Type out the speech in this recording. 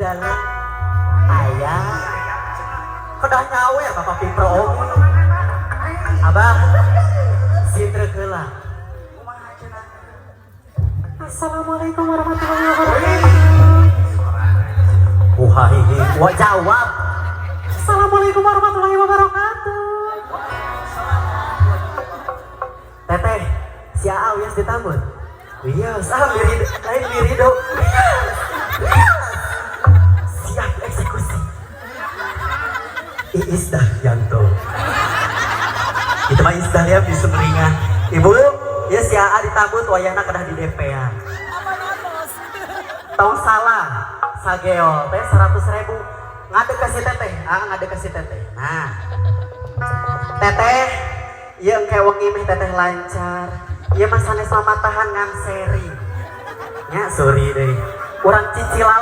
dalam. Aya. Kedah nyawe ya Bapak Pipro oge. Abah, sintrek heula. Kumaha cenah? Assalamualaikum warahmatullahi wabarakatuh. Wah, ini wah jawab. Assalamualaikum warahmatullahi wabarakatuh. Teteh, si Aa wios ditambut. Wios, ah wirido, lain wirido. Wios, wios. Siap eksekusi. Iis Dahyanto. Itu mah Iis Dahlia bisa meringah. Ibu, ya si Aa ditambut wayahna kedah di DP-an. Tong salah, sageol teh 100 ribu. Ngadeg ka si teteh, ah ngadeg ka si teteh. Nah, teteh, ieu engke wengi meh teteh lancar. Ieu mah sanes mamatahan ngan seri. Nya, sorry deh. Urang cicilan.